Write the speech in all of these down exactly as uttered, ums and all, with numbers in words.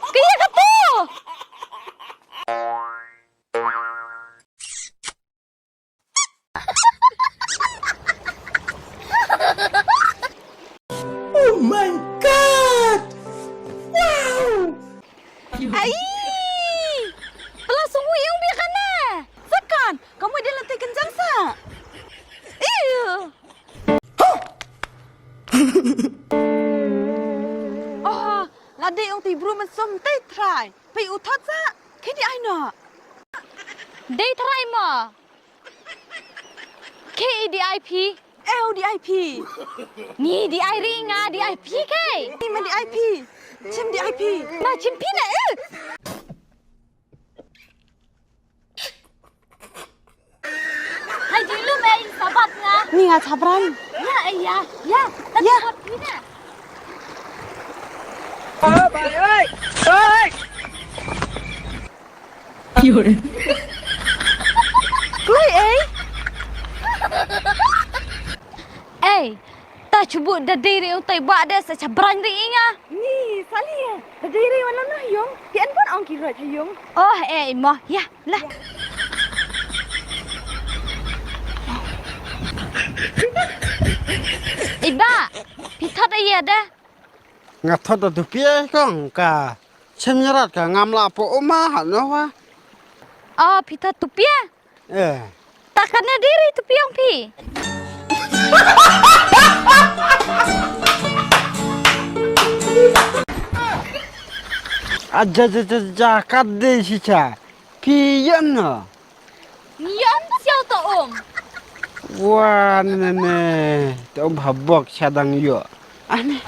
Kaya ka tu. Oh my God! Wow! Ai! Pala sung wi ong bi kana. Sakan, kamu dia lantai kencang sa. Iya. Oh, lade ong ti bru man som tai trai. Pai u thot sa. Ke di ai no. Dei trai mo. Ke di ai pi. Eu di ai pi. Ni di ai ri nga di ai pi ke. Ni ma di ai pi. Chim di ai pi. Ma chim pi na eh. Hai di lu mei sabat nga. Ni nga chabran. Ya eh ya ya. Tapi ya. Sabat pi na. Kloi ei. Ei, ta chubu da dei ri utai ba da sa chabran ri inga. Ni, sali ya. Da dei ri wala na yung. Ti an pon ong ki roi yung. Oh, ei mo. Ya, la. Iba, pi thot ai ya da. Nga thot da tu pia kong ka. Chem nyarat ka ngam la po uma ha no wa. Oh, pi thot tu pia. Eh. Ta kane diri tu piang pi. Aja ja ja ja kat de si cha. Pi yan no. Ngi yan ta siau ta um. Wa ne ne ne. Ta um habok cha dang yo. Ani.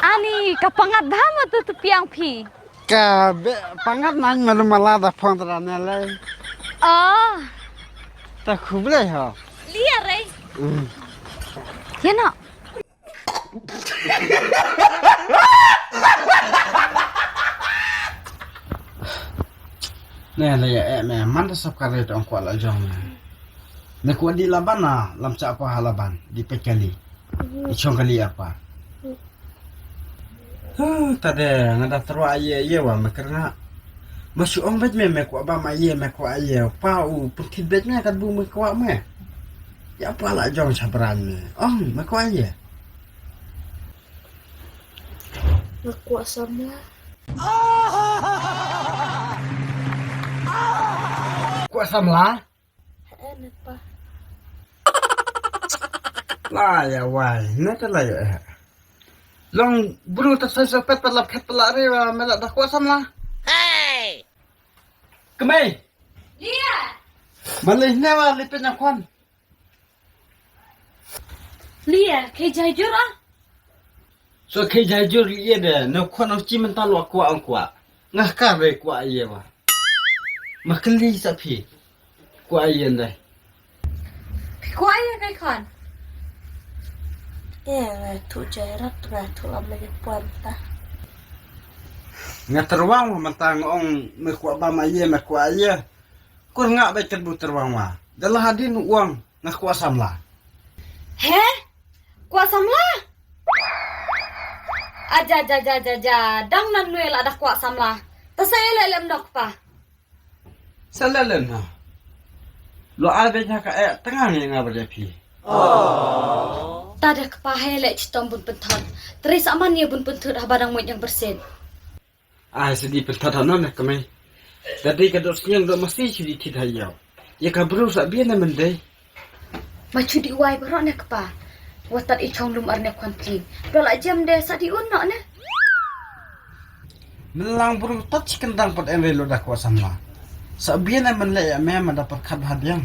Ani ka pangat bha ma tu tu piang pi. Ka be pangat nang malu mala da phong tra ne lai. Oh. Ta khublei ho. Lia rei. Mm. Ye no. Ne la ya eh me man da sap ka re tong kwa la jong me. Me kwa di laban na lam cha kwa ha laban di pekali. Di chong kali apa. Huh, ta de nga da terwa ye ye wa me ker nga. Ma shu ong bet me me kwa ba ma ye me kwa ye pa u pekit bet me kat bu me kwa me. Ya pa la jong sabran me. Ong me kwa ye. Nga kwah samla. Kwah samla? He ne pa. La ya wai, ne ta la yo eh. Long bru ta sai sa pet pa lap khet pa la re wa me la da kwah samla. Hey. Kemai. Lia. Malih ne wa lipit na kwan. Lia, khie jai jur ah. So khie jai jur lia de, na khon ong chi mynta lo kwah ong kwah. Nga ka re kwah ïa wa. Ma kylli sa phi. Kwah ïa de. Kwah ïa kai khon. Ïa nga tu jai rat nga tu am lagi puan ta. Nga terwang wa mynta nga ong me kwah ba ma ïa me kwah ïa. Kur nga ba kat bu terwang wa. Da la hadin uang. Nga kwah samla. He? Kwah samla? Aja, aja, aja, aja, aja. Dang nan nui la da kwah samla. Ta sa ele lem nok pa. Sa le lem na. Lo ai be nya ka eh tengah ngi nga ba de phi. Oh. Ta de kpa he le chitom bun pynthot. Teri sa man ye bun pynthot haba dang muit yang bersin. Ai sa di pynthot hano ne kmai. Da dei ka dot sniang dot masi shu di thit ha ïaw. Ïa ka bru sa bian ne mendei. Ma shu di wai baroh ne kpa. Watat i chong lum ar ne kwan tling. Dol a jem de sa di un noh ne. Melang bru tat chi kendang pat en rei lo da kwah samla. Sa bian ne men le ïa me ma da pat khat bha diang.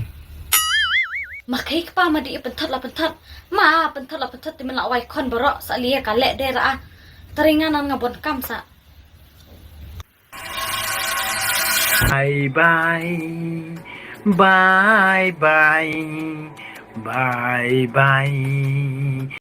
Ma kai kpa ma di pynthot la pynthot. Ma pynthot la pynthot ti men la wai khon baroh sa lia ka le de ra. Teringan nan nga bon kam sa. Bye bye, bye bye, bye bye.